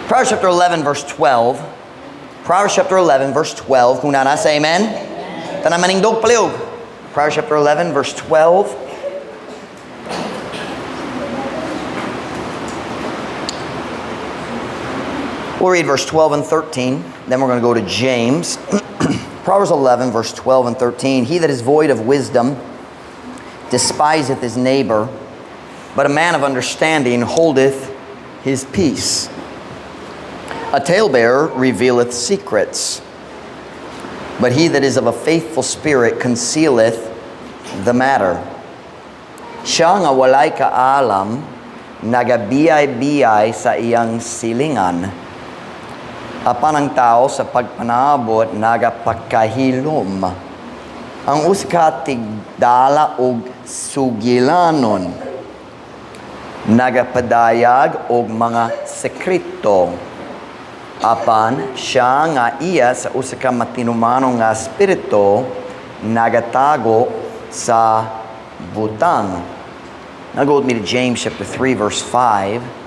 Proverbs chapter 11, verse 12. Proverbs chapter 11, verse 12. Kung naa na, say amen. Tanan manindog palihog. Proverbs chapter 11, verse 12. We'll read verse 12 and 13. Then we're going to go to James. Proverbs 11, verse 12 and 13. He that is void of wisdom despiseth his neighbor, but a man of understanding holdeth his peace. A talebearer revealeth secrets, but he that is of a faithful spirit concealeth the matter. Siya nga walay kaalam, nagabiyay-biyay sa iyang silingan. Apan ang tao sa pagpanabot nagapakahilom. Ang usa ka tigdala og sugilanon nagapadayag og mga sekreto. Apan siya nga iya sa usa ka matinumanon nga espiritu nagatago sa butang. Now go with me to James chapter 3, verse 5.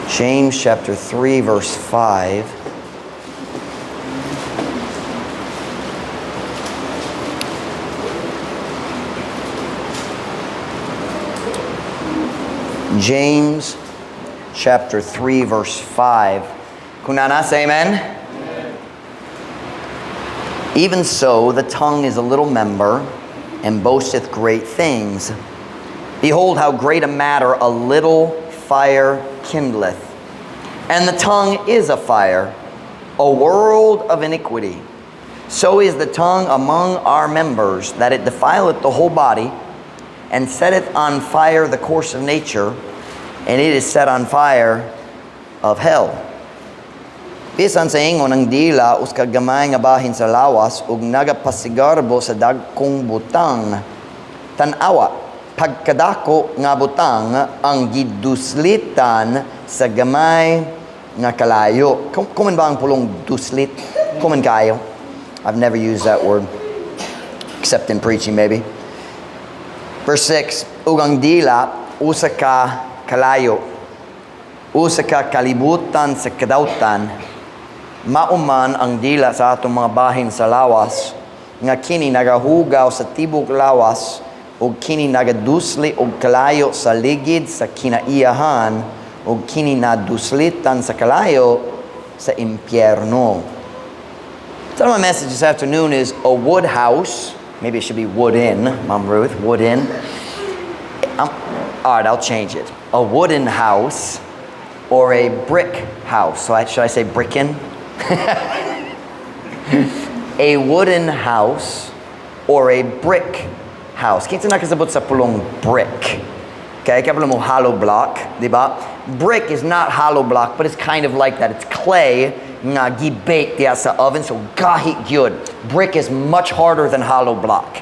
James chapter 3, verse 5. James chapter 3, verse 5. Kung naa na, say amen. Even so, the tongue is a little member and boasteth great things. Behold, how great a matter a little fire kindleth. And the tongue is a fire, a world of iniquity. So is the tongue among our members, that it defileth the whole body, and setteth on fire the course of nature, and it is set on fire of hell. Bisan sa ingon ang dila usa ka gamay nga bahin sa lawas ug nagapasigarbo sa dagkong butang. Tan-awa, pagkadako nga butang ang giduslitan sa gamay nga kalayo. Common ba ang pulong duslit? Common kayo? I've never used that word except in preaching, maybe. Verse 6, ug ang dila usa ka kalayo, usa ka kalibutan sa kadautan, mao man ang dila sa atong mga bahin sa lawas, nga kini nagahugaw sa tibok lawas, ug kini nagadusli og kalayo sa ligid sa kinaiyahan, ug kini naduslitan sa kalayo sa impyerno. So my message this afternoon is a wood house. Maybe it should be wooden, Mom Ruth, wooden. All right, I'll change it. A wooden house or a brick house. So should I say brickin? A wooden house or a brick house. Kinsa nakasabot sa pulong brick? Okay, kabalo mo hollow block, di ba? Brick is not hollow block, but it's kind of like that. It's clay nga gi-bake diya sa oven, so gahi gyud. Brick is much harder than hollow block.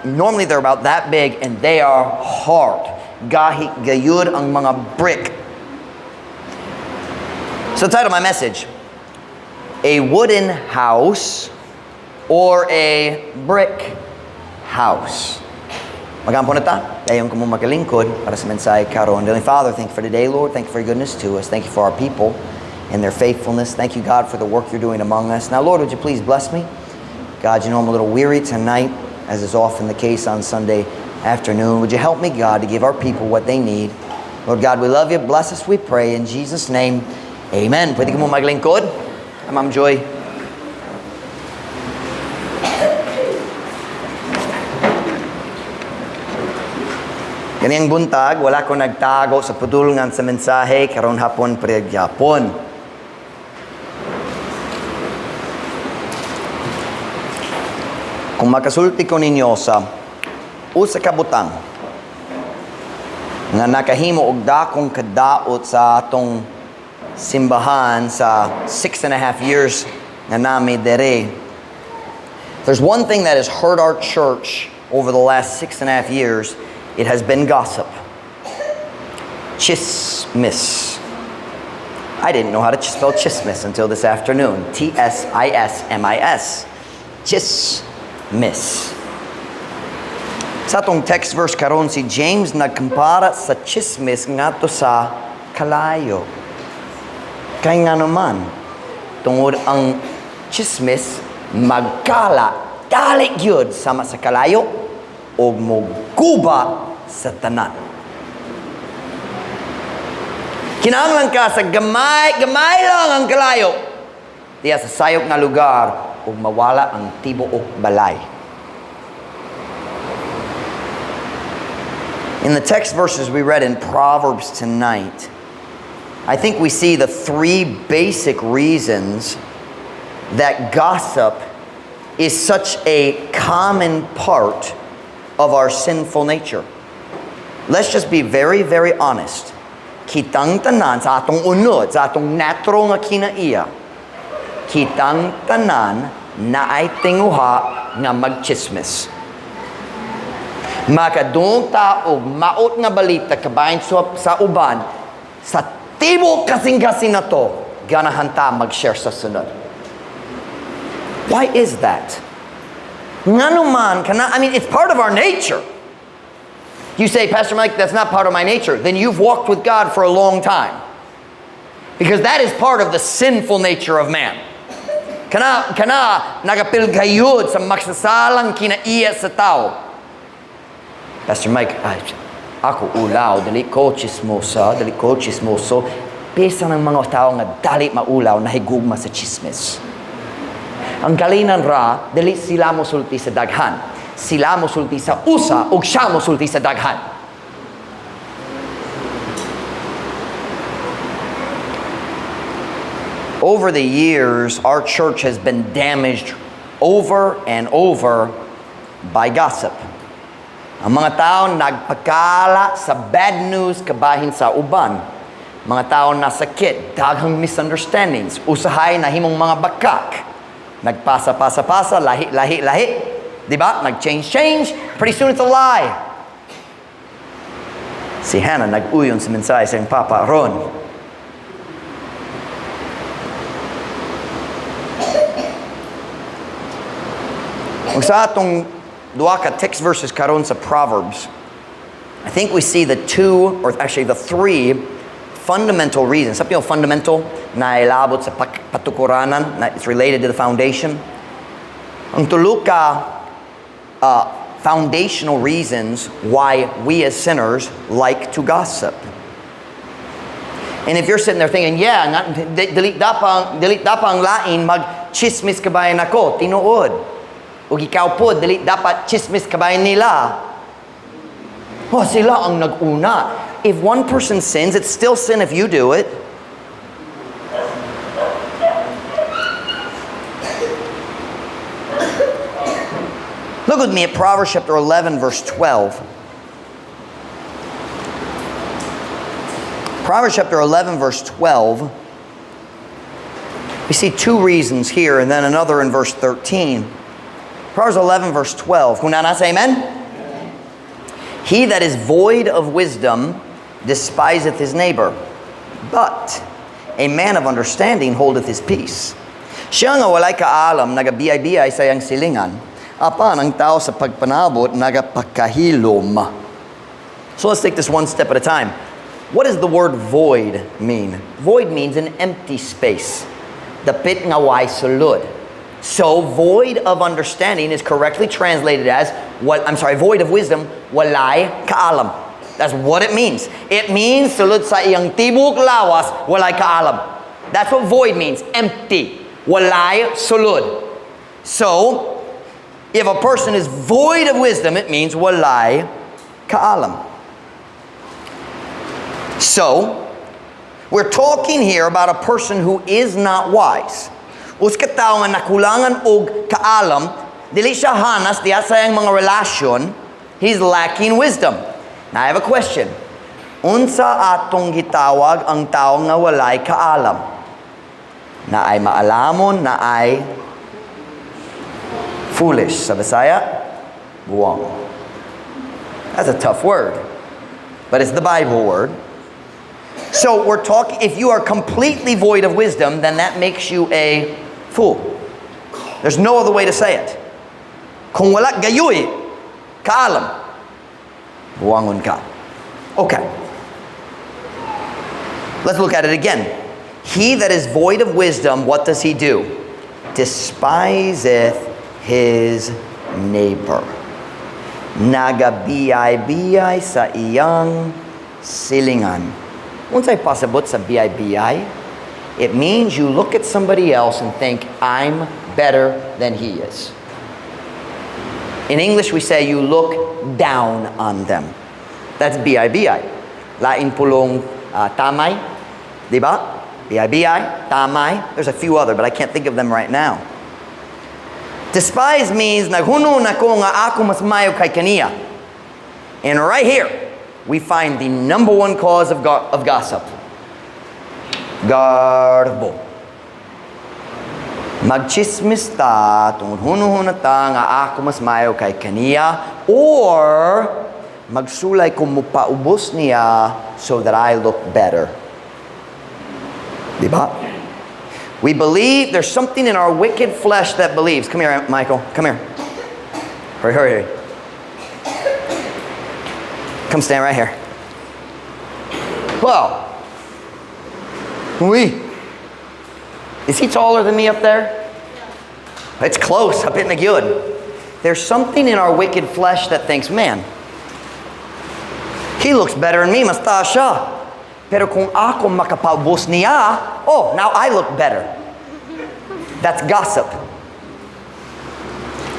Normally they're about that big and they are hard. Gahi gayud ang mga brick. So the title of my message, A Wooden House or a Brick House. Magampo na ta. Dayon ko mo magalingkod para sa mensahe karon. Dearly Father, thank you for today, Lord. Thank you for your goodness to us. Thank you for our people and their faithfulness. Thank you, God, for the work you're doing among us. Now, Lord, would you please bless me? God, you know I'm a little weary tonight, as is often the case on Sunday afternoon. Would you help me, God, to give our people what they need? Lord God, we love you. Bless us, we pray. In Jesus' name, amen. Pwede ka mo maglingkod? Ma'am Joy. Ganiyang buntag, wala ko nagtago sa pudulngan sa mensahe, karon hapon pregyapon. Kung makasulti ko ninyo sa usa ka butang nga nakahimo og dakong kadaot sa atong simbahan sa 6.5 years nga nami dere. There's one thing that has hurt our church over the last 6.5 years, it has been gossip. Chismis. I didn't know how to spell chismis until this afternoon. tsismis. Chismis. Sa atong text verse karon, si James nagkumpara sa chismis ngadto sa kalayo. Kay nga naman, tungod ang chismis magkala dali gyud sama sa kalayo o moguba sa tanan. Kinahanglan ka sa gamay, gamay lang ang kalayo diya sa sayop nga lugar ug mawala ang tibuok balay. In the text verses we read in Proverbs tonight, I think we see the three basic reasons that gossip is such a common part of our sinful nature. Let's just be very, very honest. Kitang tanan sa atong unod, sa atong natural nga kinaiya, kitang tanan naay tinguha nga magchismis. Makadungog ta og maot nga balita kabahin sa uban, sa tibuok kasing-kasing nato, ganahan ta mag-share sa sunod. Why is that? Ngano man, kana, I mean, it's part of our nature. You say, "Pastor Mike, that's not part of my nature." Then you've walked with God for a long time. Because that is part of the sinful nature of man. Kana nagapilgayud sa maksasalang kinaiya sa tao. "Pastor Mike, ay, ako ulaw, dili ko chismosa, dili ko chismoso." Bisan ang mga tao nga dali maulaw nahigugma sa chismis. Ang kalinan ra, dili sila mosulti sa daghan. Sila mosulti sa usa ug siya mosulti sa daghan. Over the years, our church has been damaged over and over by gossip. Ang mga tao nagpakala sa bad news kabahin sa uban. Mga tao nasakit, daghang misunderstandings, usahay nahimong mga bakak. Nagpasa, pasa, pasa, lahi, lahi, lahi. Di ba? Nag-change, change. Pretty soon it's a lie. Si Hannah nag-uyon sa mensahe sa iyang papa, Ron. Ug sa atong duha ka text verses karon sa Proverbs, I think we see the two, or actually the three, fundamental reasons. Something fundamental na ilabot sa patukuranan, na it's related to the foundation. Ang tulo ka foundational reasons why we as sinners like to gossip. And if you're sitting there thinking, "Yeah, nga, dili dapat ang lain mag-chismis kabahin ako," tinuod. Ug ikaw po, dili dapat chismis kabahin nila. "Oh, sila ang nag-una." If one person sins, it's still sin if you do it. Look with me at Proverbs chapter 11, verse 12. Proverbs chapter 11, verse 12. We see two reasons here and then another in verse 13. Proverbs 11, verse 12. Kung naa na, say amen. He that is void of wisdom despiseth his neighbor, but a man of understanding holdeth his peace. Siya nga walay kaalam, nagabiyay-biyay sa iyang silingan, apan ang tao sa pagpanabot nagapakahilom. So let's take this one step at a time. What does the word "void" mean? Void means an empty space. Dapit nga way sulod. So void of understanding is correctly translated as, what, I'm sorry, void of wisdom, walay kaalam. That's what it means. It means sulod sa iyang tibok lawas, walay kaalam. That's what void means, empty. Walay sulod. So, if a person is void of wisdom, it means walay kaalam. So, we're talking here about a person who is not wise. Usa ka tawo nga nakulangan og kaalam, dili siya hanas diha sa iyang mga relasyon, he's lacking wisdom. Now I have a question. Unsa atong gitawag ang tawo nga walay kaalam? Naay maalamon, naay foolish. Sa Bisaya, buwang. That's a tough word, but it's the Bible word. So we're talking, if you are completely void of wisdom, then that makes you a fool. There's no other way to say it. Kung wala gayoy kaalam, buwangon ka. Okay. Let's look at it again. He that is void of wisdom, what does he do? Despiseth his neighbor. Nagabiyay-biyay sa iyang silingan. Unsay pasabot sa biyay-biyay? It means you look at somebody else and think, "I'm better than he is." In English, we say you look down on them. That's biyay-biyay. Lain pulong tamay, di ba? Biyay-biyay, tamay. There's a few other, but I can't think of them right now. Despise means naghunahuna ko nga ako mas mayo kay kaniya. And right here, we find the number one cause of gossip. Garbo. Magchismis ta, tungod hunahuna ta nga ako mas mayo kay kaniya, or magsulay ko mupaubos niya so that I look better. Di ba? We believe there's something in our wicked flesh that believes. Come here, Michael. Come here. Hurry, hurry, hurry. Come stand right here. Well, we. Is he taller than me up there? It's close. Hapit na gyud. There's something in our wicked flesh that thinks, "Man, he looks better than me, mas taas siya. Pero kung ako makapaubos niya, oh, now I look better." That's gossip.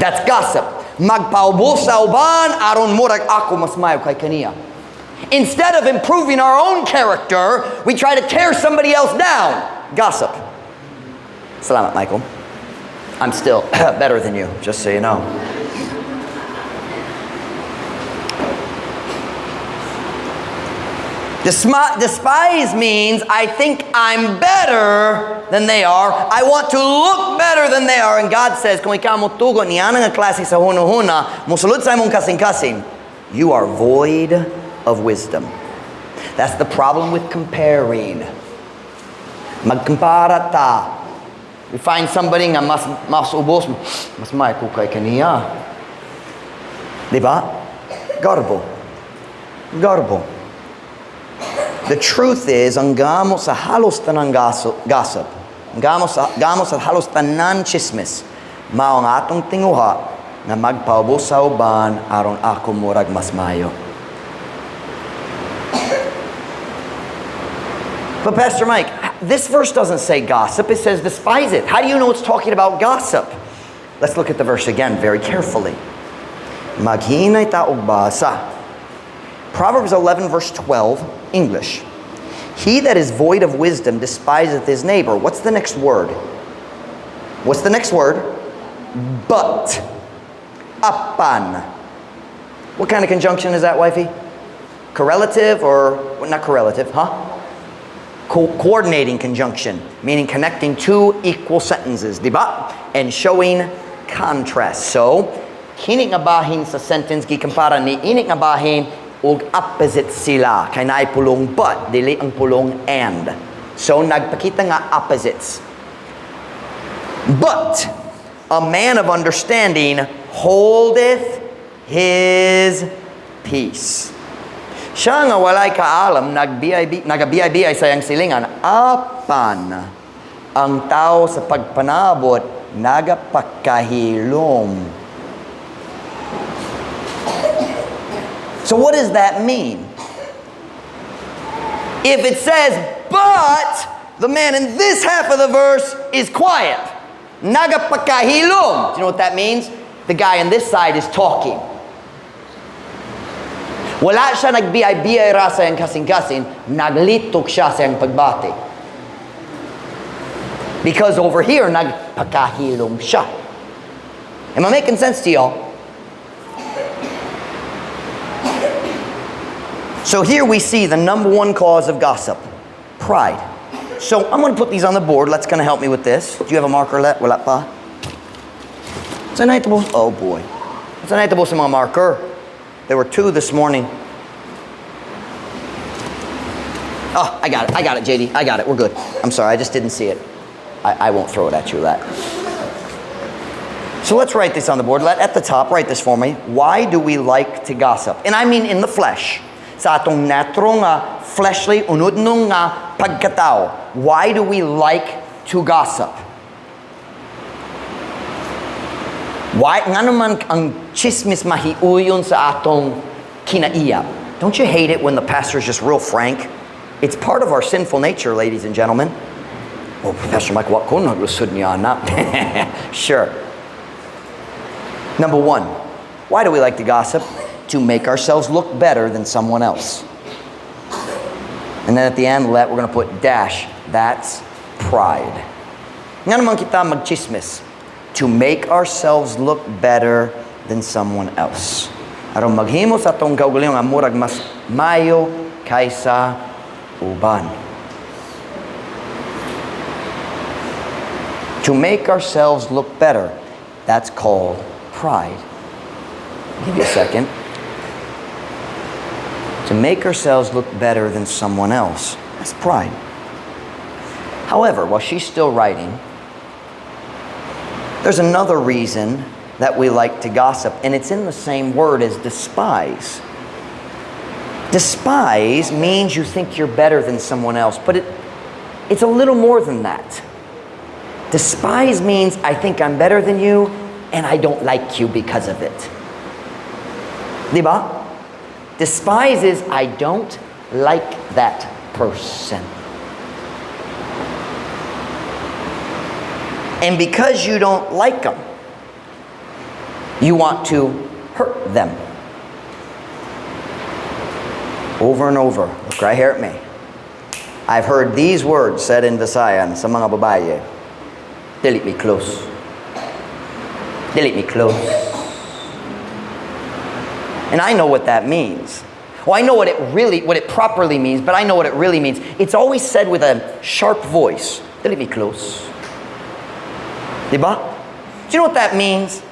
That's gossip. Magpaubos sa uban, aron murag ako mas mayo kay kaniya. Instead of improving our own character, we try to tear somebody else down. Gossip. Salamat, Michael. I'm still better than you, just so you know. Despise means I think I'm better than they are. I want to look better than they are. And God says, kung ikaw motugot niana nga klase sa hunahuna, musulod sa imong kasing-kasing, you are void of wisdom. That's the problem with comparing. Magkumpara ta. We find somebody nga mas ubos, mas maayo ko kay kaniya. Di ba? Garbo. Garbo. The truth is, ang gamo sa halos tanang gossip, ang gamo sa halos tanan chismis, mao ang atong tinguha nga magpaubos sa uban aron ako murag mas mayo. But Pastor Mike, this verse doesn't say gossip, it says despise it. How do you know it's talking about gossip? Let's look at the verse again very carefully. Maghinay ta og basa. Proverbs 11 verse 12, English. He that is void of wisdom despiseth his neighbor. What's the next word? What's the next word? But. Apan. What kind of conjunction is that, wifey? Correlative or, well, not correlative, huh? Coordinating conjunction, meaning connecting two equal sentences, di ba? And showing contrast. So, kini nga bahin sa sentence gikumpara niini nga bahin ug opposite sila. Kay naay pulong but, dili ang pulong and. So, nagpakita nga opposites. But a man of understanding holdeth his peace. Siya nga walay kaalam, nagabiyay-biyay sa iyang silingan, apan ang tao sa pagpanabot, nagapakahilom. So what does that mean? If it says, but the man in this half of the verse is quiet, nagapakahilom. Do you know what that means? The guy on this side is talking. Wala siya nagbiyay-biyay ra sa iyang kasing-kasing, naglitok siya sa iyang pagbati. Because over here, nagpakahilom siya. Am I making sense to y'all? So here we see the number one cause of gossip, pride. So I'm going to put these on the board. Let's going to help me with this. Do you have a marker, Let? Wala pa? Oh boy. Sa naitabo sa mga marker? There were two this morning. Oh, I got it. I got it, JD. I got it. We're good. I'm sorry. I just didn't see it. I won't throw it at you, Let. So let's write this on the board. Let, at the top, write this for me. Why do we like to gossip? And I mean in the flesh. Sa atong natural nga fleshly unudnong nga pagkatao. Why do we like to gossip? Why ngano man ang chismis mahiuyon sa atong kinaiya? Don't you hate it when the pastor is just real frank? It's part of our sinful nature, ladies and gentlemen. "Oh, Pastor Mike, wa ko naglusod niya na." Sure. Number one, why do we like to gossip? To make ourselves look better than someone else. And then at the end, we're going to put dash. That's pride. Ngano man kita magchismis? To make ourselves look better than someone else. Aron maghimo sa atong kaugalingon nga murag mas mayo kaysa uban. To make ourselves look better. That's called pride. I'll give you a second. To make ourselves look better than someone else. That's pride. However, while she's still writing, there's another reason that we like to gossip, and it's in the same word as despise. Despise means you think you're better than someone else, but it's a little more than that. Despise means I think I'm better than you, and I don't like you because of it. Diba? Despise is I don't like that person. And because you don't like them, you want to hurt them. Over and over. Look right here at me. I've heard these words said in Visayan sa mga babae. "Dili mi close. Dili mi close." And I know what that means. Well, I know what it properly means, but I know what it really means. It's always said with a sharp voice. "Dili mi close." Diba? Do you know what that means?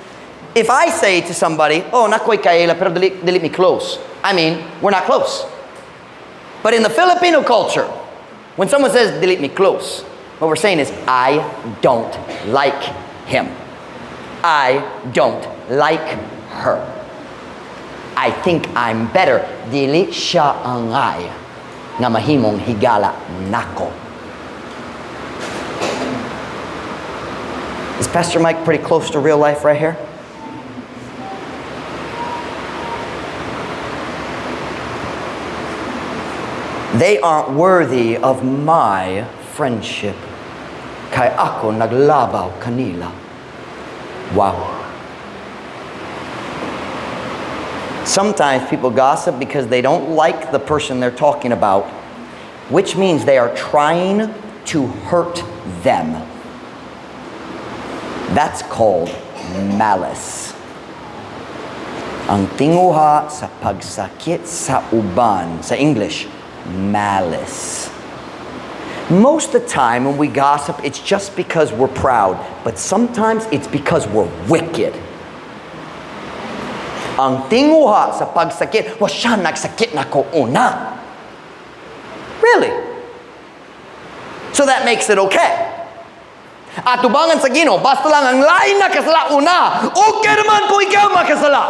If I say to somebody, "Oh, naa ko'y kaila, pero dili mi close," I mean, we're not close. But in the Filipino culture, when someone says, "Dili mi close," what we're saying is, "I don't like him. I don't like her. I think I'm better. Dili siya angay nga mahimong higala nako." Is Pastor Mike pretty close to real life right here? They aren't worthy of my friendship. Kay ako naglabaw kanila. Wow. Sometimes people gossip because they don't like the person they're talking about, which means they are trying to hurt them. That's called malice. Ang tinguha sa pagsakit sa uban, sa English, malice. Most of the time when we gossip, it's just because we're proud, but sometimes it's because we're wicked. Ang tinguha sa pagsakit, "Wa siya nagsakit nako una." Really? So that makes it okay. Atubangan sa Ginoo, basta lang ang lain nakasala una, okay naman kung ikaw makasala.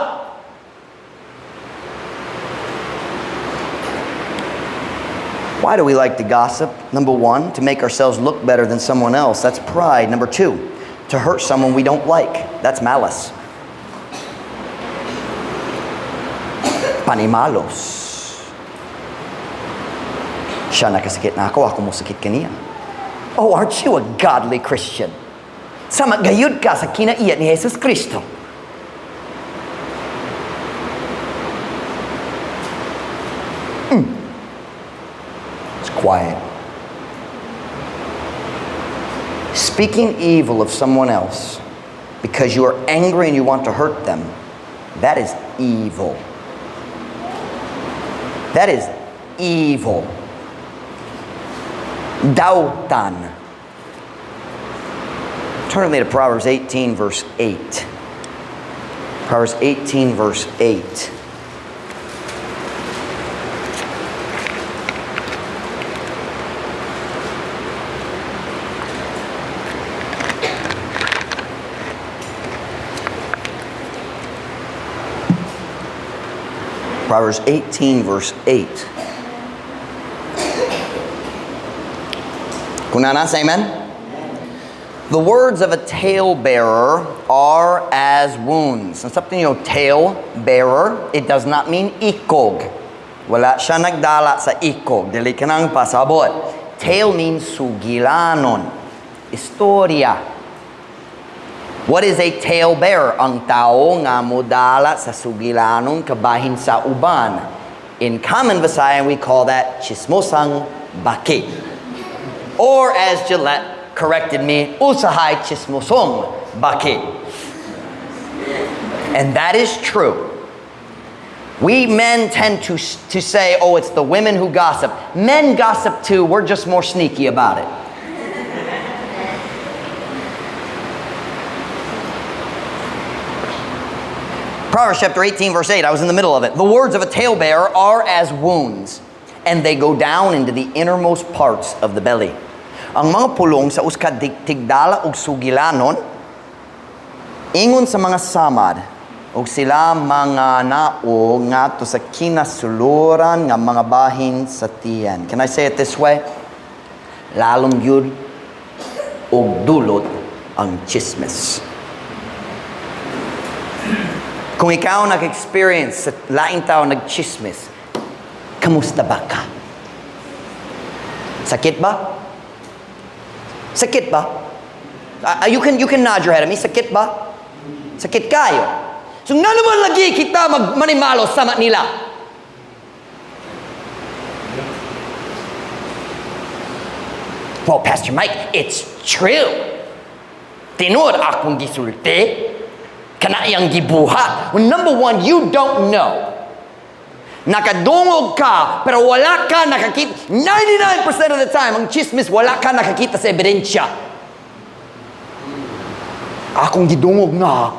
Why do we like to gossip? Number one, to make ourselves look better than someone else. That's pride. Number two, to hurt someone we don't like. That's malice. Panimalos. Siya nakasakit nako, ako mosakit kaniya. Oh, aren't you a godly Christian? Sama gayud ka sa kinaiya ni Jesus Cristo. It's quiet. Speaking evil of someone else because you are angry and you want to hurt them, that is evil. That is evil. Dautan. Turn with me to Proverbs 18, verse 8. Proverbs 18, verse 8. Proverbs 18 verse 8. Kung naa na, say amen. The words of a talebearer are as wounds. Ang sabti niyo, talebearer, it does not mean ikog. Wala siya nagdala sa ikog. Dili ka nang pasabot. Tale means sugilanon. Istorya. What is a talebearer? Ang tao nga modala sa sugilanon kabahin sa uban. In common Visayan, we call that chismosang baki. Or as Gillette corrected me, usahay chismosong baki. And that is true. We men tend to say, "Oh, it's the women who gossip." Men gossip too, we're just more sneaky about it. Proverbs chapter 18, verse 8, I was in the middle of it. The words of a talebearer are as wounds, and they go down into the innermost parts of the belly. Ang mga pulong sa usa ka tigdala og sugilanon, ingon sa mga samad, ug sila manganaog ngadto sa kinasuluran nga mga bahin sa tiyan. Can I say it this way? Lalom gyud og dulot ang chismis. Kung ikaw nag-experience sa laing tao nag-chismis, kamusta ba ka? Sakit ba? Sakit ba? You can nod your head at me. Sakit ba? Sakit kaayo. So nga naman lagi kita magmanimalo sama nila. "Well, Pastor Mike, it's true. Tinuod akong gisulti. Kana iyang gibuhat." Well, number one, you don't know. Nakadungog ka, pero wala ka nakakita. 99% of the time, ang chismis, wala ka nakakita sa ebidensya. Akong gidungog nga.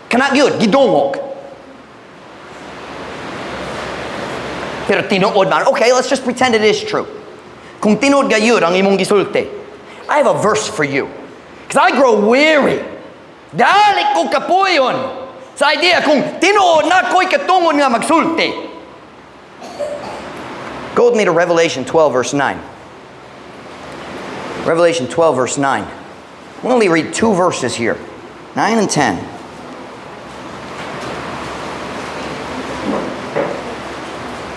Kana gyud, gidungog. Pero tinuod man. Okay, let's just pretend it is true. Kung tinuod gayud ang imong gisulti, I have a verse for you. Because I grow weary. Dali ko kapuyon sa idea kung tinuod na ko'y katungod nga magsulti. Go with me to Revelation 12 verse 9. Revelation 12 verse 9. We'll only read two verses here. 9 and 10.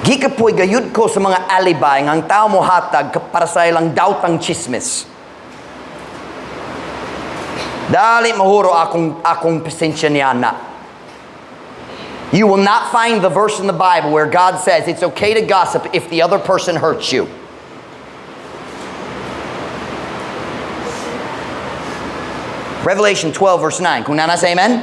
Gikapoy gayud ko sa mga alibi nga ang tao mo hatag para sa ilang daotang chismis. Dali mahuro akong pasensya niya na. You will not find the verse in the Bible where God says it's okay to gossip if the other person hurts you. Revelation 12 verse 9. Kung naa na, say amen.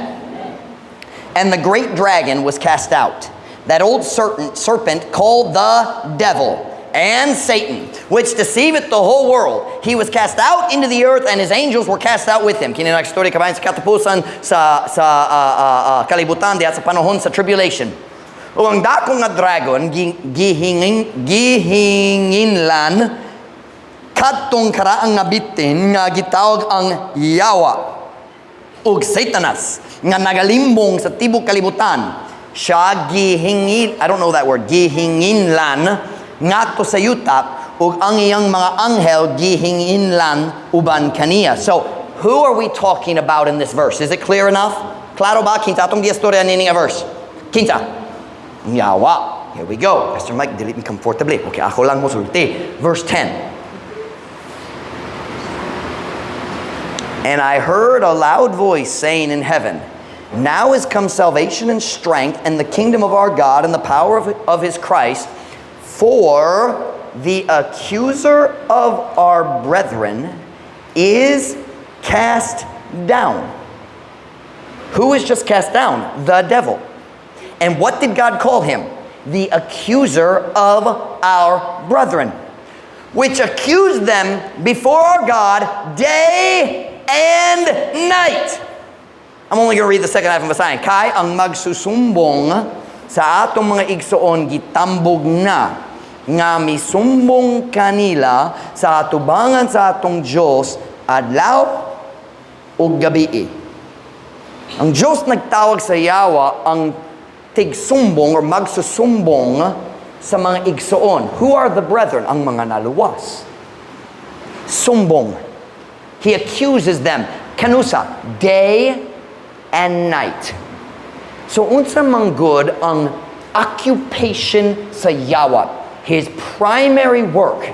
And the great dragon was cast out, that old serpent called the devil and Satan, which deceiveth the whole world. He was cast out into the earth, and his angels were cast out with him. Kini story kabahin sa katapusan sa kalibutan diha sa panahon sa tribulation. Ug ang dako nga dragon gihinginlan, kadtong karaang nga bitin nga gitawag ang Yawa ug Satanas nga nagalimbong sa tibok kalibutan. Siya gihingil, I don't know that word, gihinginlan ngadto sa yuta ug ang iyang mga anghel gihinginlan uban kaniya. So, who are we talking about in this verse? Is it clear enough? Klaro ba? Kinsa atong giistorya niini nga verse? Kinsa? Ang Yawa. Here we go. Pastor Mike, delete me comfortably. Okay, ako lang mosulti. Verse 10. And I heard a loud voice saying in heaven, "Now is come salvation and strength and the kingdom of our God and the power of his Christ, for the accuser of our brethren is cast down." Who is just cast down? The devil. And what did God call him? The accuser of our brethren, which accused them before our God day and night. I'm only going to read the second half of Visayan. Kay ang magsusumbong sa atong mga igsoon gitambog na nga misumbong kanila sa atubangan sa atong Diyos adlaw ug gabii. Ang Diyos nagtawag sa Yawa ang Tigsumbong or magsusumbong sa mga igsoon. Who are the brethren? Ang mga naluwas. Sumbong. He accuses them. Kanusa? Day and night. So unsa man gud ang occupation sa yawa? His primary work,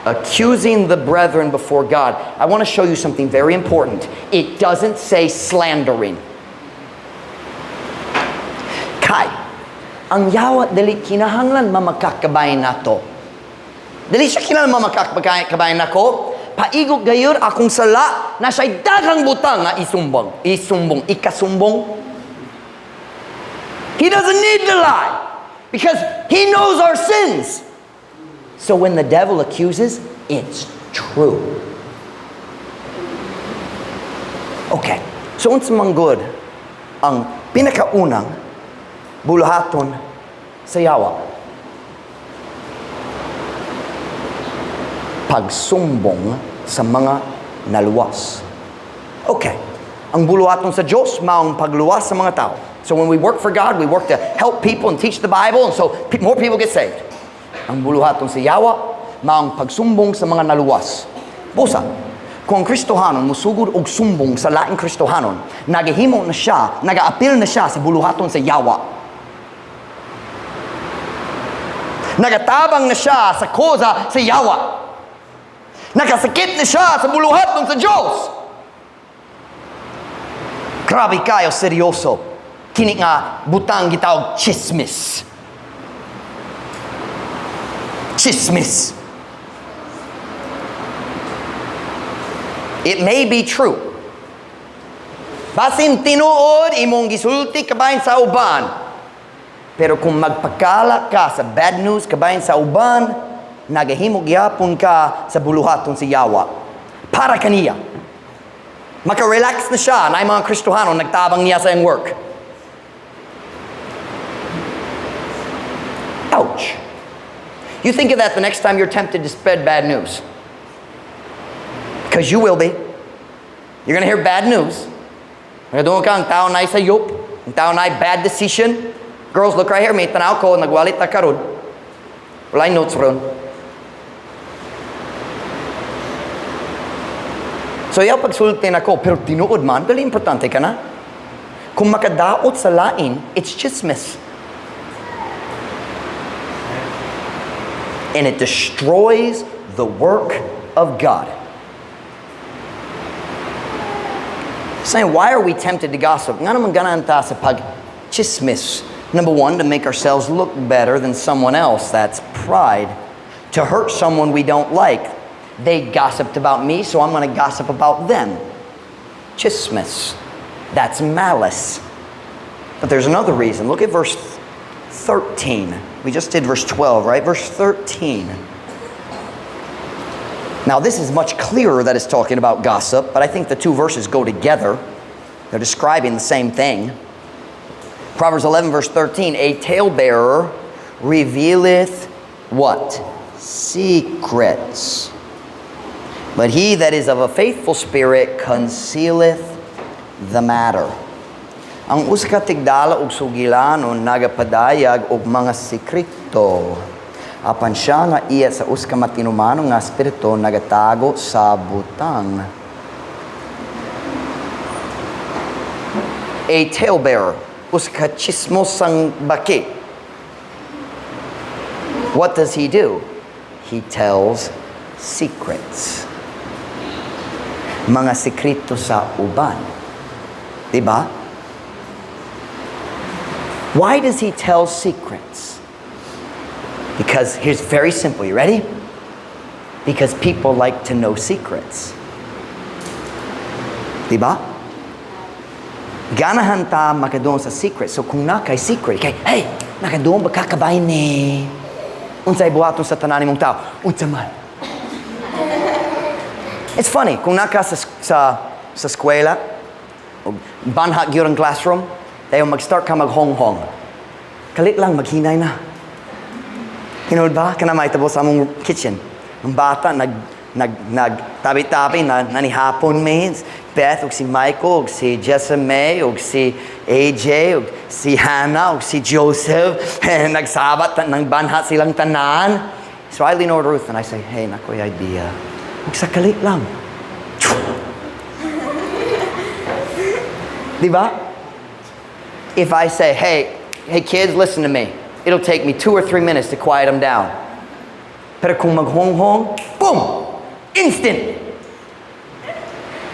accusing the brethren before God. I want to show you something very important. It doesn't say slandering. Kay, ang yawa dili kinahanglan mamakakabahin nato. Dili siya kinahanglan mamakakabahin nako. Paigo gayud akong sala na siya'y daghang butang nga isumbong. Isumbong, ikasumbong. He doesn't need to lie because he knows our sins. So when the devil accuses, it's true. Okay. So unsa man gud ang pinakaunang buluhaton sa yawa? Pagsumbong sa mga naluwas. Okay. Ang buluhaton sa Diyos maong pagluwas sa mga tao. So when we work for God, we work to help people and teach the Bible, and so more people get saved. Ang buluhaton sa yawa maong pagsumbong sa mga naluwas. Busa, kung ang Kristohanon musugod og sumbong sa laing Kristohanon, nagahimo na siya, nagaapil na siya sa buluhaton sa yawa. Nagatabang na siya sa kosa sa yawa. Nakasakit na siya sa buluhaton sa Diyos. Grabe kayo, seryoso. Kini nga butang gitawag chismis. Chismis. It may be true. Basin tinuod imong gisulti kabahin sa uban. Pero kung magpakala ka sa bad news kabahin sa uban, nagahimo gyapon ka sa buluhaton si yawa. Para kaniya. Maka-relax na siya na mga Kristohano nagtabang niya sa iyang work. Ouch. You think of that the next time you're tempted to spread bad news. Because you will be. You're going to hear bad news. Doon ka, ang tao na sa yup, ang tao na bad decision. Girls, look right here, may tanaw ko, nagwalit na karon. Wala notes ron. So, yaw pagsulti na ko, pero tinuod man, dali importante ka na. Kung makadaot sa lain, it's chismis. And it destroys the work of God. Saying, why are we tempted to gossip? Nga naman ganahan ta sa pag-chismis. Number one, to make ourselves look better than someone else. That's pride. To hurt someone we don't like. They gossiped about me, so I'm going to gossip about them. Chismis. That's malice. But there's another reason. Look at verse 13. We just did verse 12, right? Verse 13. Now, this is much clearer that it's talking about gossip, but I think the two verses go together. They're describing the same thing. Proverbs 11, verse 13, a talebearer revealeth what? Secrets. But he that is of a faithful spirit concealeth the matter. Ang usa ka tigdala og sugilanon nagapadayag og mga sekreto. Apan siya nga iya sa usa ka matinumano nga espiritu nagatago sa butang. A talebearer, usa ka chismosang baki. What does he do? He tells secrets. Mga sekreto sa uban. Diba? Why does he tell secrets? Because here's very simple. You ready? Because people like to know secrets. Diba? Ganahan ta makaduong sa secret. So kung na kay secret, kay, hey, nakaduong ba kakabay ni? Unsay buhaton sa tanan nimong tao? Unsa man? It's funny, kung naka sa eskwela, banha gyud ang classroom, dayon mag-start ka maghonghong. Kalit lang, maghinay na. Hinood ba? Kana may tabo sa among kitchen. Ang bata, Nag tabi-tabi na nanihapon means Beth ug si Michael ug si Jessa May ug si AJ ug si Hannah ug si Joseph, nagsabat nang banhat silang tanan. So I lean over to Ruth and I say, "Hey, naa koy idea." Ug sa kalit lang. Di ba? If I say, "Hey, hey kids, listen to me," it'll take me 2 or 3 minutes to quiet them down. Pero kung maghonghong, boom! Instant!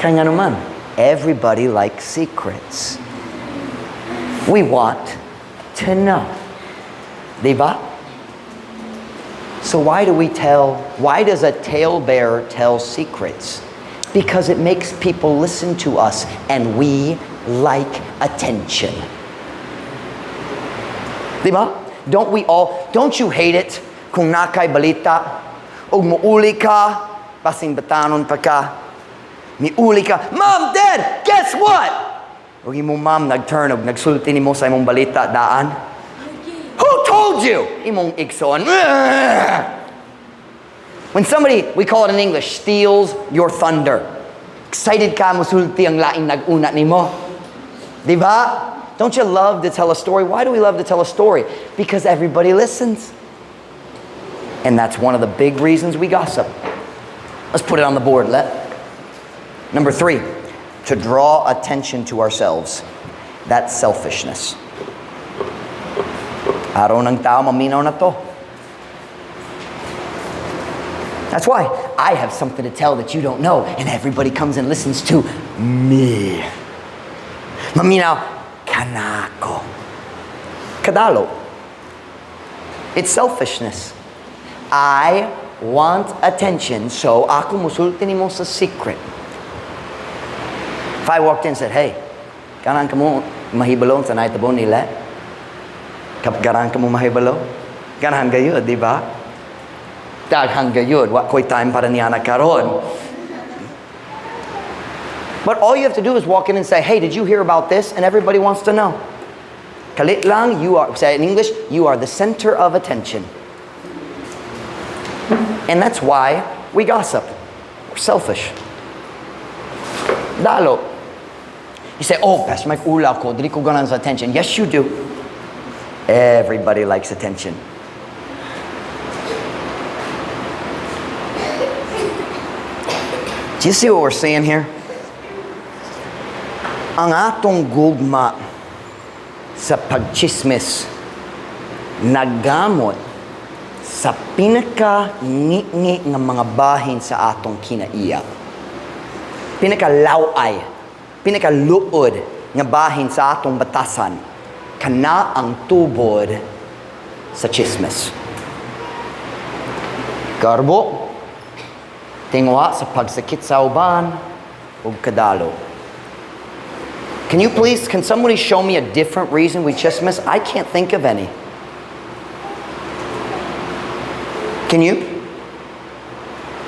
Kaya nga naman, everybody likes secrets. We want to know. Di ba? So why does a talebearer tell secrets? Because it makes people listen to us and we like attention. Di ba? Don't you hate it kung naa kay balita ug muuli ka, basin batanon pa ka, miuli ka, "Mom, Dad, guess what?" Ug imong mom nag-turn ug nagsulti nimo sa imong balita daan. "Who told you?" Imong igsoon. When somebody, we call it in English, steals your thunder. Excited ka musulti ang laing nag-una nimo. Di ba? Don't you love to tell a story? Why do we love to tell a story? Because everybody listens. And that's one of the big reasons we gossip. Let's put it on the board. Let. Number three, to draw attention to ourselves. That's selfishness. Aron ang tao maminaw nato. That's why I have something to tell that you don't know, and everybody comes and listens to me. Maminaw, kanako. Kadalo. It's selfishness. I want attention, so ako musulti nimo sa secret. If I walked in and said, "Hey, ganahan ka mo mahibalo sa nahitabo nila? Ganahan ka mo mahibalo?" Ganahan gayud, di ba? Daghan gayud. Wa ko'y time para niya na karon. But all you have to do is walk in and say, "Hey, did you hear about this?" And everybody wants to know. Kalit lang, you are, say it in English, you are the center of attention. And that's why we gossip. We're selfish. Dalo. You say, "Oh, Pastor Mike, ulaw ko, dili ko ganahan sa attention." Yes, you do. Everybody likes attention. Do you see what we're seeing here? Ang atong gugma sa pagchismis naggamot sa pinaka-ngi-ngi nga mga bahin sa atong kinaiya. Pinaka-laway, pinaka-luod nga bahin sa atong batasan, kana ang tubod sa chismis. Garbo, tinguha sa pagsakit sa uban, ug kadalo. Can somebody show me a different reason we chismis? I can't think of any. Can you?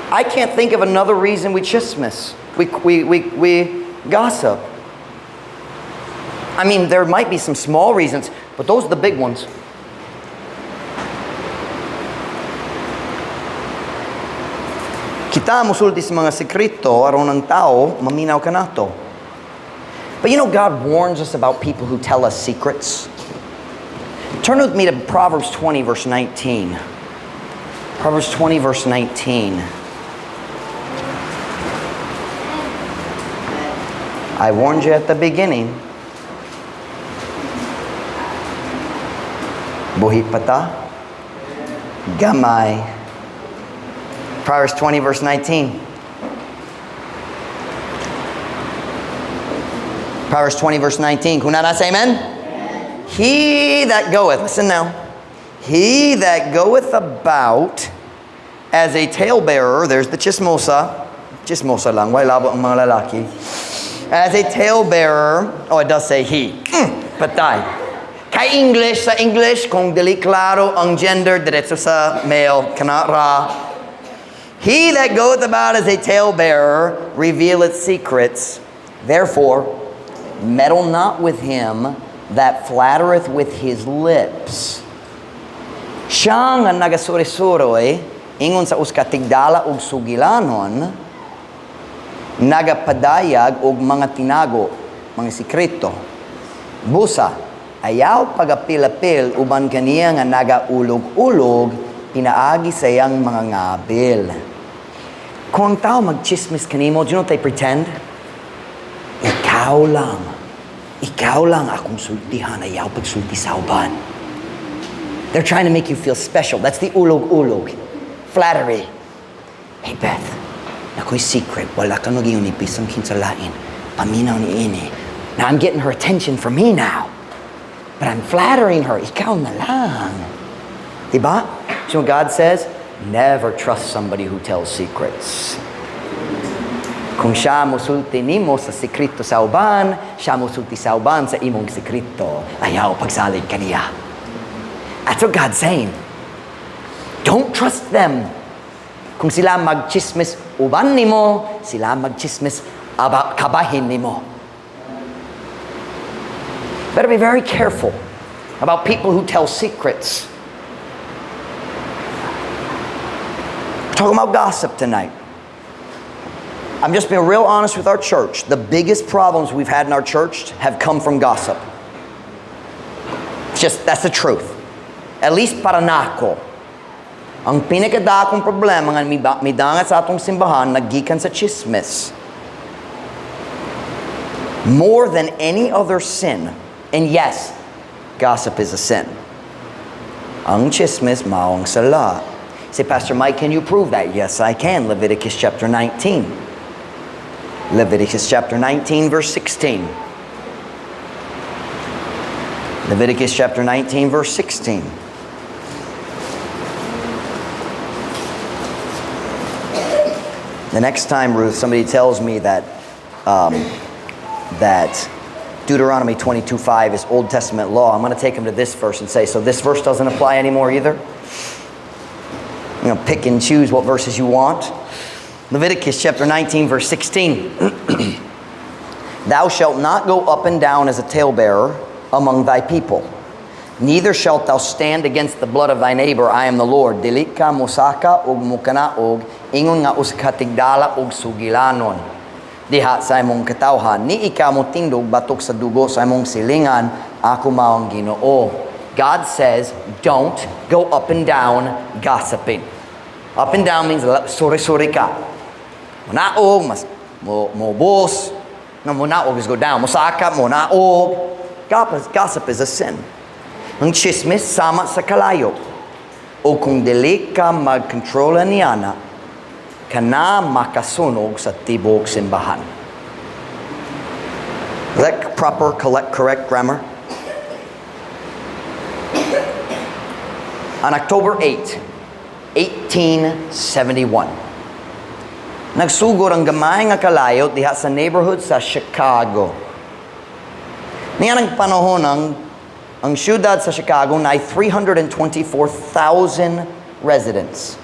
I can't think of another reason we chismis. We gossip. I mean, there might be some small reasons, but those are the big ones. Kita musulti sa mga sekreto aron ang tao maminaw kanato. But God warns us about people who tell us secrets. Turn with me to Proverbs 20, verse 19. Proverbs 20, verse 19. I warned you at the beginning. Buhi pa ta? Gamay. Proverbs 20, verse 19. Proverbs 20, verse 19. Kung naa na, say amen? Amen. He that goeth, listen now, he that goeth about as a talebearer, there's the chismosa, chismosa lang, wala labo ang mga lalaki. As a talebearer, oh, it does say he. Patay. Kay English, sa English, kung dili klaro ang gender, diretso sa male, kana ra. He that goeth about as a talebearer revealeth secrets. Therefore, meddle not with him that flattereth with his lips. Siya nga nagasuri-suroy, Ingon sa usa ka tigdala og sugilanon, nagapadayag og mga tinago, mga sikreto. Busa, ayaw pagapil-apil uban kaniya nga nagaulog-ulog pinaagi sa iyang mga ngabil. Kung ang tao magchismis kanimo, do you know what they pretend? Ikaw lang. Ikaw lang akong sultihan, ayaw pagsulti sa uban. They're trying to make you feel special. That's the ulog-ulog. Flattery. "Hey Beth, naa ko'y secret. Wala ka mag ni bisan kinsa lain. Paminaw niini." Now I'm getting her attention from me now. But I'm flattering her. Ikaw na lang. Diba? So God says, never trust somebody who tells secrets. Kung siya musulti nimo sa sekreto sa uban, siya musulti sa uban sa imong sekreto. Ayaw pagsalig kaniya. That's what God's saying. Don't trust them. Kung sila magchismis uban nimo, sila magchismis about kabahin nimo. Better be very careful about people who tell secrets. We're talking about gossip tonight. I'm just being real honest with our church. The biggest problems we've had in our church have come from gossip. It's just, that's the truth. At least para nako. Ang pinakadakong problema nga midangat sa atong simbahan naggikan sa chismis. More than any other sin. And yes, gossip is a sin. Ang chismis mao ang sala. Say, "Pastor Mike, can you prove that?" Yes, I can. Leviticus chapter 19. Leviticus chapter 19, verse 16. Leviticus chapter 19, verse 16. The next time, Ruth, somebody tells me that Deuteronomy 22:5 is Old Testament law, I'm going to take them to this verse and say, "So this verse doesn't apply anymore either?" Pick and choose what verses you want. Leviticus chapter 19, verse 16. Thou shalt not go up and down as a talebearer among thy people. Neither shalt thou stand against the blood of thy neighbor. I am the Lord. Dili ka mosaka og mukanaog ingon nga usa ka tigdala og sugilanon diha sa imong katawhan. Ni ikaw motindog batok sa dugo sa imong silingan. Ako mao ang Ginoo. God says, don't go up and down gossiping. Up and down means suri-suri ka. Munaog, mas mo mobos. No, munaog is go down. Mosaka, munaog. Gossip is a sin. Ang chismis sama sa kalayo. O kung dili ka magkontrola niana, kana makasunog sa tibok simbahan. Is that proper, correct grammar? On October 8, 1871, nagsugod ang gamay nga kalayo diha sa neighborhood sa Chicago. Niya ng panahon ang siyudad sa Chicago na 324,000 residents.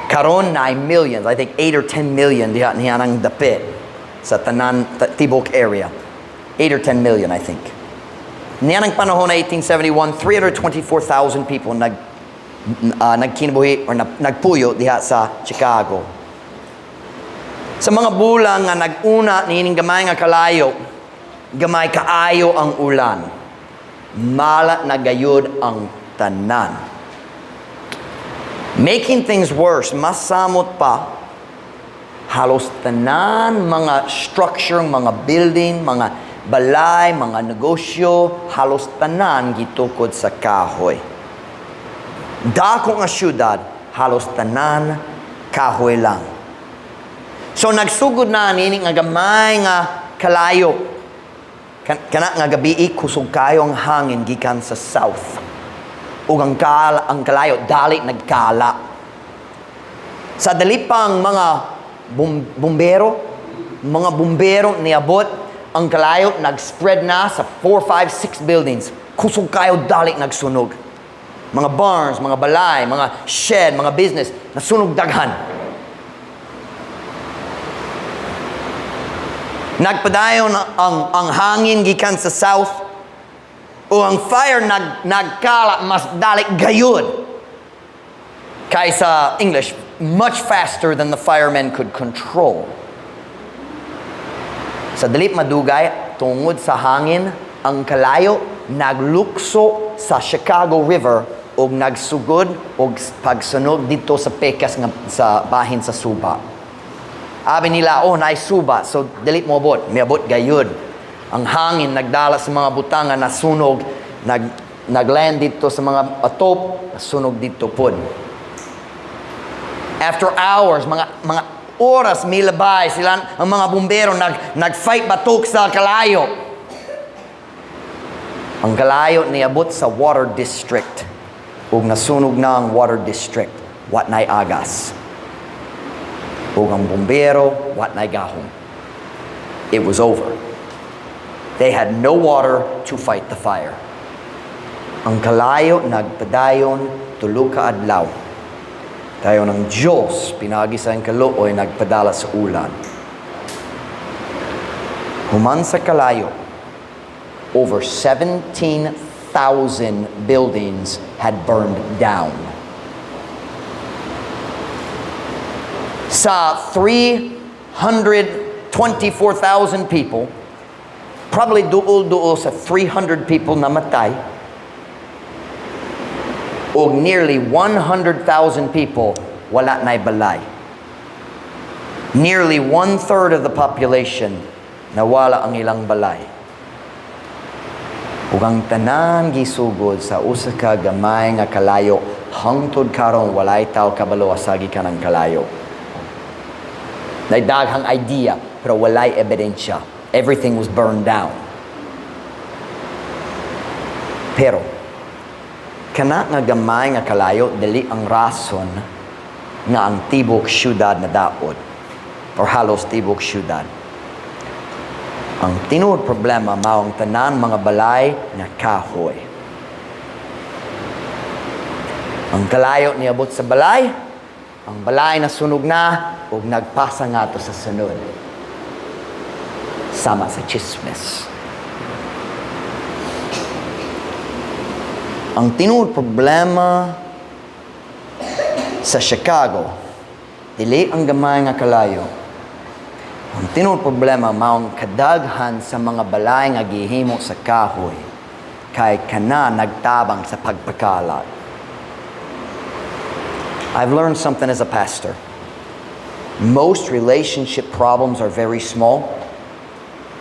Karon na millions, I think 8 or 10 million diha niya ang dapit sa tanan tibok area. 8 or 10 million, I think. Niya ng panahon na 1871, 324,000 people nagkinabuhi or nagpuyo diha sa Chicago. Sa mga bulan nga nag-una niining gamay nga kalayo, gamay kaayo ang ulan. Mala na gayud ang tanan. Making things worse, mas samot pa, halos tanan mga structure, mga building, mga balay, mga negosyo, halos tanan gitukod sa kahoy. Dako nga syudad, halos tanan kahoy lang. So nagsugod na niini nga gamay nga kalayo. Kana nga gabi kusog kayo ang hangin gikan sa south. Ug ang kalayo dali nagkala. Sa dali pang mga bumbero niabot, ang kalayo nag-spread na sa 4, 5, 6 buildings. Kusog kayo dali nagsunog. Mga barns, mga balay, mga shed, mga business, nasunog daghan. Nagpadayon ang hangin gikan sa south o ang fire nagkala mas dali gayud. Kay sa English, much faster than the firemen could control. Sa dili madugay, tungod sa hangin, ang kalayo naglukso sa Chicago River og nagsugod og pagsunog didto sa pekas nga sa bahin sa suba. Abi nila, "Oh, naay suba, so dili moabot." Miabot gayud. Ang hangin nagdala sa mga butang nga nasunog, nagland didto sa mga atop, nasunog didto pod. After hours, mga oras milabay sila, ang mga bumbero nag-fight batok sa kalayo. Ang kalayo niabot sa water district ug nasunog na ang water district. Wa nay agas. Ug ang bumbero wa nay gahom. It was over. They had no water to fight the fire. Ang kalayo nagpadayon 3 ka adlaw. Dayon ang Diyos, pinaagi sa kaluoy, nagpadala sa ulan. Human sa kalayo, over 17,000 buildings had burned down. Sa 324,000 people, probably duol-duol sa 300 people namatay, og nearly 100,000 people wala na'y balay. Nearly one-third of the population nawala ang ilang balay. Ug ang tanan gisugod sa usa ka gamay nga kalayo. Hangtod karon walay tao kabalo asa gikan ang kalayo. Nay daghang idea pero walay ebidensya. Everything was burned down. Pero kana nga gamay nga kalayo dili ang rason nga ang tibok syudad na daot or halos tibok syudad. Ang tinuod problema mao ang tanan mga balay nga kahoy. Ang kalayo niabot sa balay, ang balay nasunog na ug nagpasa ngadto sa sunod. Sama sa chismis. Ang tinuod problema sa Chicago, dili ang gamay nga kalayo. Ang tinuod problema mao ang kadaghan sa mga balay nga gihimo sa kahoy kay kana nagtabang sa pagpakalat. I've learned something as a pastor. Most relationship problems are very small.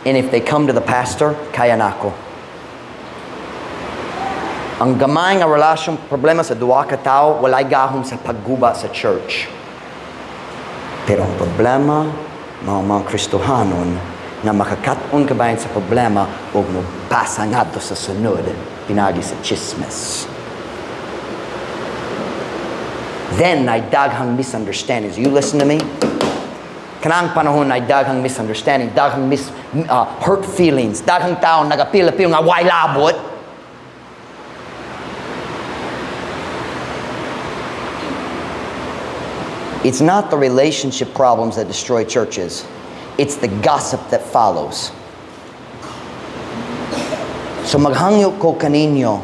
And if they come to the pastor, kaya nako. Ang gamay nga relasyon problema sa duha ka tawo walay gahom sa pagguba sa church. Pero ang problema mao mga Kristohanon nga makakat-on kabahin sa problema ug mopasa ngadto sa sunod pinaagi sa chismis. Then nay daghang misunderstandings. You listen to me? Kanang panahon ay daghang misunderstanding, daghang hurt feelings, daghang tao nagapil-apil nga way labot. It's not the relationship problems that destroy churches. It's the gossip that follows. So maghangyo ko kaninyo,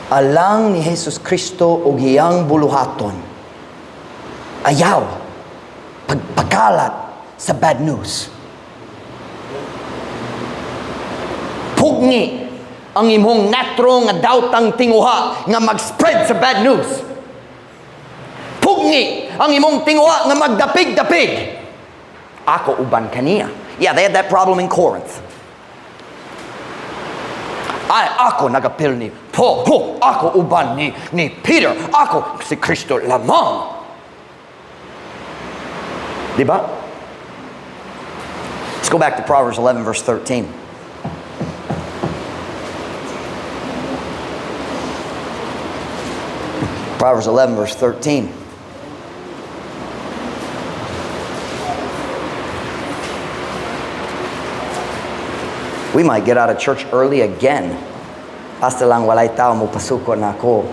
alang ni Jesus Kristo og iyang buluhaton, ayaw pagpakalat sa bad news. Pugni ang imong natural nga daotang tinguha nga mag-spread sa bad news. Pugni ang imong tinguha nga magdapig-dapig. Ako uban kaniya. Yeah, they had that problem in Corinth. Ay, ako nagapil ni Paul. Ho, ako uban ni Peter. Ako si Kristo lamang. Di ba? Let's go back to Proverbs 11 verse 13. Proverbs 11 verse 13. We might get out of church early again. Basta lang walay tao mo pasuko na ako.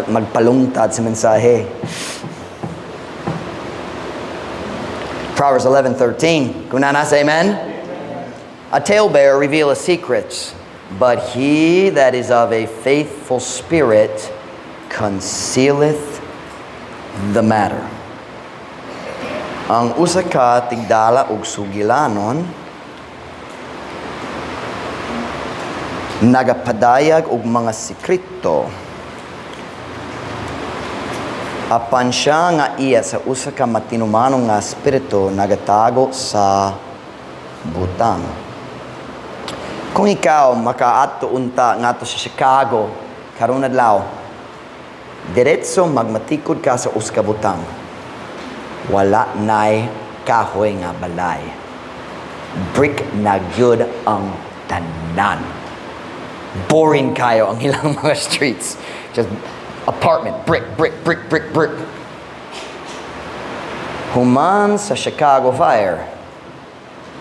Magpalungtad sa mensahe. Proverbs 11:13. Kung naa na, say amen. A talebearer revealeth secrets, but he that is of a faithful spirit Concealeth the matter. Ang usa ka tigdala og sugilanon nagapadayag og mga sekreto. Apan siya nga iya sa usa ka matinumanon nga espiritu nagatago sa butang. Kung ikaw makaadto unta ngadto sa Chicago karon adlaw, diretso magmatikod ka sa usa ka butang. Wala nay kahoy nga balay. Brick na gyud ang tanan. Boring kayo ang ilang mga streets. Just apartment, brick, brick, brick, brick, brick. Human sa Chicago Fire,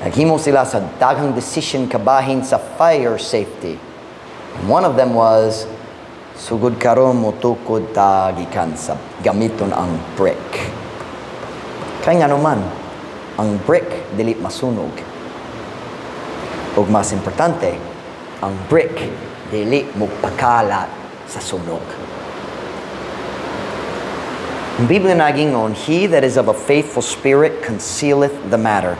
naghimo sila sa daghang decision kabahin sa fire safety. And one of them was, sugod karon motukod ta gikan sa gamiton ang brick. Kay ngano man, ang brick dili masunog. Ug mas importante, ang brick dili mopakalat sa sunog. Ang Biblia nagingon, "He that is of a faithful spirit concealeth the matter."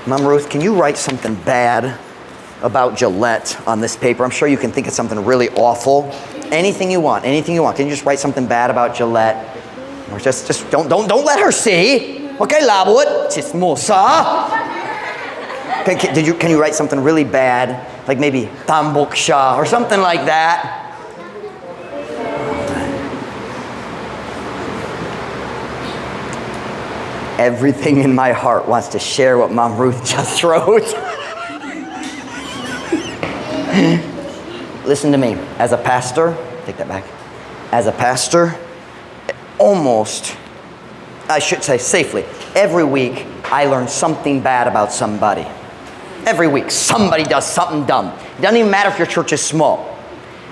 Mom Ruth, can you write something bad about Gillette on this paper? I'm sure you can think of something really awful. Anything you want, anything you want. Can you just write something bad about Gillette? Or just don't let her see. Okay, labot. Chismosa. Can you write something really bad? Like maybe tambok siya or something like that. Everything in my heart wants to share what Mom Ruth just wrote. Listen to me. As a pastor, take that back. As a pastor, almost, I should say safely, every week I learn something bad about somebody. Every week, somebody does something dumb. It doesn't even matter if your church is small.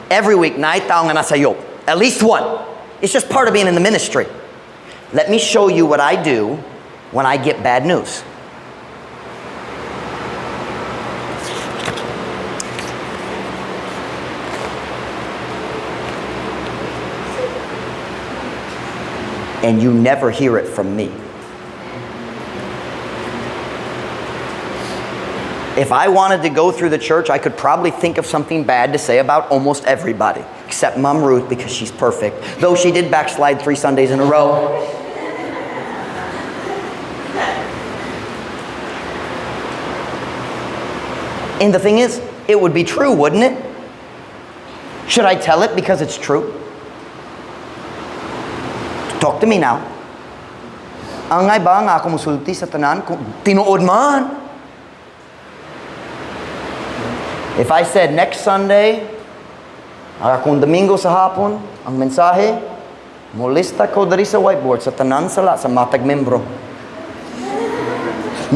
Every week, naay tao nga nasayop. At least one. It's just part of being in the ministry. Let me show you what I do when I get bad news. And you never hear it from me. If I wanted to go through the church, I could probably think of something bad to say about almost everybody, except Mom Ruth, because she's perfect. Though she did backslide 3 Sundays in a row. And the thing is, it would be true, wouldn't it? Should I tell it because it's true? Talk to me now. Angay ba nga ako musulti sa tanan kung tinuod man? If I said next Sunday, ang akong Domingo sa hapon, ang mensahe, molista ko diri sa whiteboard sa tanan sala sa matag membro.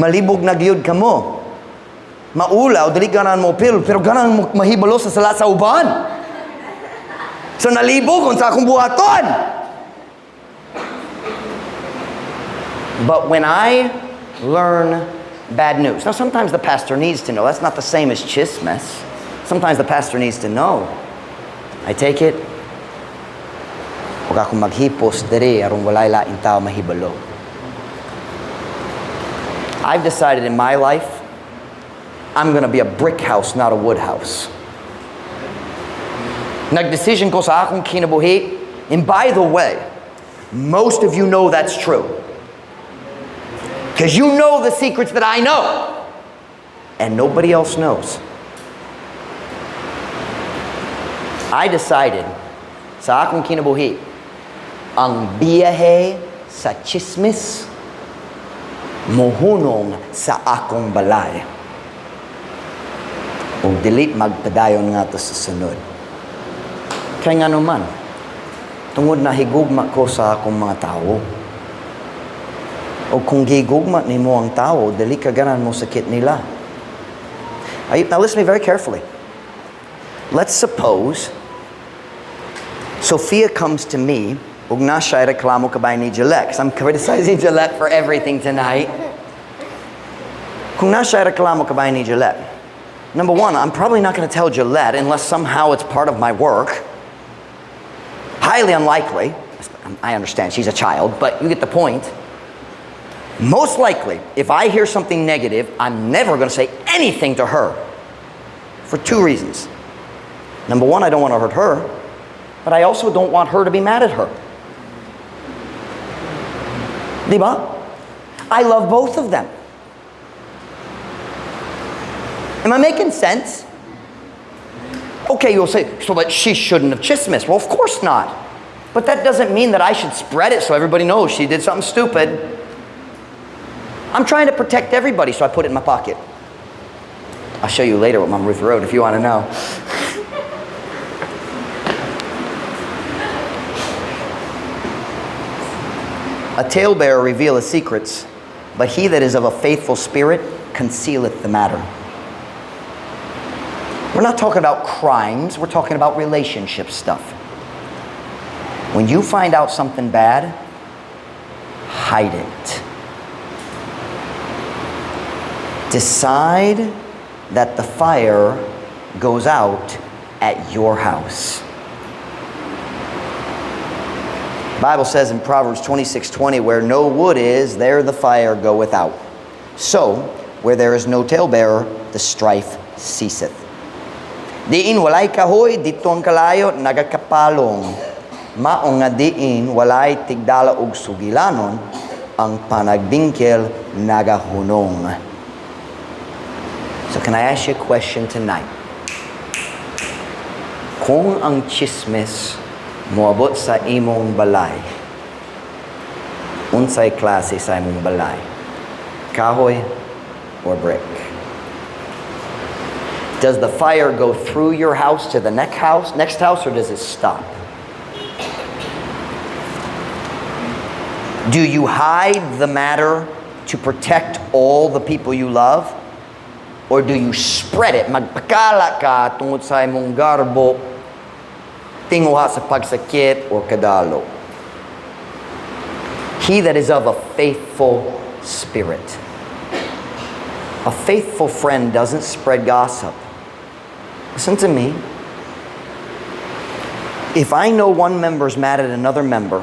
Malibog na gyud kamo. Maulaw, dili ganahan mo pil, pero ganahan mo mahibalo sa sala sa uban. So nalibog unsa akong buhaton. But when I learn bad news, now sometimes the pastor needs to know. That's not the same as chismes. Sometimes the pastor needs to know. I take it, ug akong maghipos diri aron walay laing tao mahibalo. I've decided in my life, I'm going to be a brick house, not a wood house. Nag-decision ko sa akong kinabuhi. And by the way, most of you know that's true. Because you know the secrets that I know. And nobody else knows. I decided sa akong kinabuhi, ang biyahe sa chismis mohunong sa akong balay. Ug dili magpadayon nga to sa sunod. Kay ngano man, tungod na higugma ko sa akong mga tao. O kung gigugma nimo ang tao, dili ka ganahan mo sakit nila. Now listen to me very carefully. Let's suppose Sophia comes to me, ug na siya reklamo kabay ni Gillette, because I'm criticizing Gillette for everything tonight. Kung na siya reklamo kabay ni Gillette, number one, I'm probably not going to tell Gillette unless somehow it's part of my work. Highly unlikely. I understand she's a child, but you get the point. Most likely, if I hear something negative, I'm never going to say anything to her for two reasons. Number one, I don't want to hurt her, but I also don't want her to be mad at her. Diba? I love both of them. Am I making sense? Okay, you'll say, "So but she shouldn't have chismis." Well, of course not. But that doesn't mean that I should spread it so everybody knows she did something stupid. I'm trying to protect everybody, so I put it in my pocket. I'll show you later what Mom Ruth wrote if you want to know. A talebearer revealeth secrets, but he that is of a faithful spirit concealeth the matter. We're not talking about crimes, we're talking about relationship stuff. When you find out something bad, hide it. Decide that the fire goes out at your house. Bible says in Proverbs 26:20, "Where no wood is, there the fire goeth out. So, where there is no talebearer, the strife ceaseth." Diin walay kahoy, didto ang kalayo nagakapalong. Mao nga diin walay tigdala og sugilanon, ang panagbingkil nagahunong. So can I ask you a question tonight? Kung ang chismis moabot sa imong balay, unsay klase sa imong balay? Kahoy or brick? Does the fire go through your house to the next house, or does it stop? Do you hide the matter to protect all the people you love? Or do you spread it? Magpakalat ka tungod sa imong garbo, tinguha sa pagsakit or kadalo. He that is of a faithful spirit. A faithful friend doesn't spread gossip. Listen to me. If I know one member's mad at another member,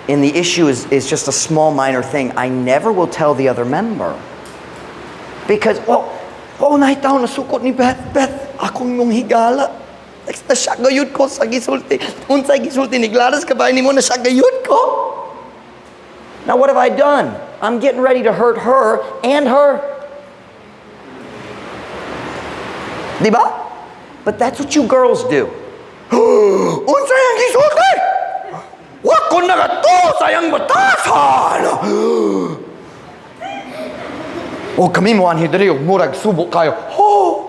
and the issue is just a small minor thing, I never will tell the other member. Because, well, oh, nahitaw nasukot ni Beth. "Beth, akong imong higala. Nasyak gayud ko sa gisulti. Unsay gisulti ni Gladys kabay nimo, nasyak gayud ko." Now what have I done? I'm getting ready to hurt her and her. Diba? But that's what you girls do. "Unsay ang gisulti? Wa ko nakatuo sa iyang batasan." O kami mo anhi diri og murag subo kayo. "Oh,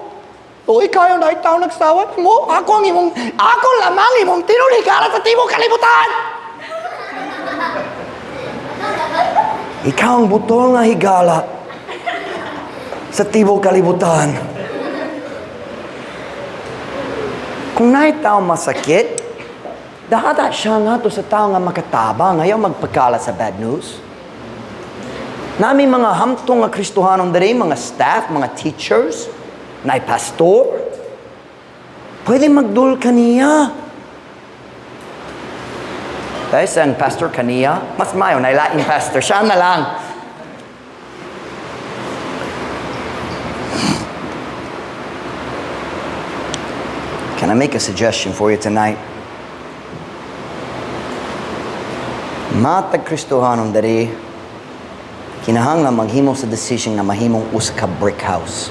uy kayo na itaw nagsawa mo. Ako lamang imong tinuod higala sa tibuok kalibutan." Ikaw ang butol nga higala sa tibuok kalibutan. Kung naay tao masakit, dahada siya nga to sa tao nga makatabang, ayaw magpakalat sa bad news. Nami mga hamtong nga Kristohanon diri, mga staff, mga teachers, naay pastor. Pwede magdul kaniya. Dahil sa ang pastor kaniya, mas mayo, naay laing pastor, siya na lang. Can I make a suggestion for you tonight? Matag Kristohanon diri, kinahanglan maghimo sa decision nga mahimong usa ka brick house.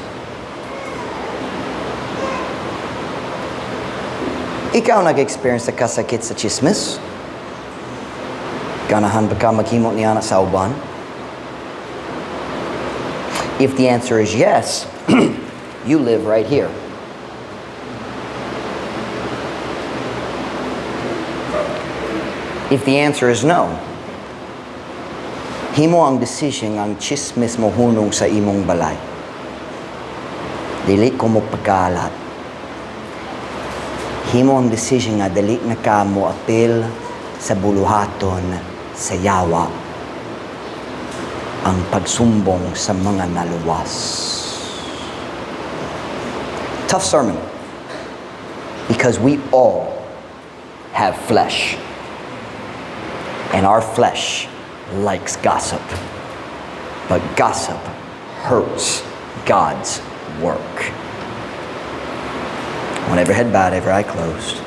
Ikaw nag-experience sa kasakit sa chismis? Ganahan ba ka maghimo niya na sa uban? If the answer is yes, you live right here. If the answer is no, himo ang decision ang chismis mo hunong sa imong balay. Dili ko mo pagkalat. Himo ang decision nga dili na ka mo apil sa buluhaton sa yawa, ang pagsumbong sa mga naluwas. Tough sermon. Because we all have flesh. And our flesh likes gossip. But gossip hurts God's work. I want every head bowed, every eye closed.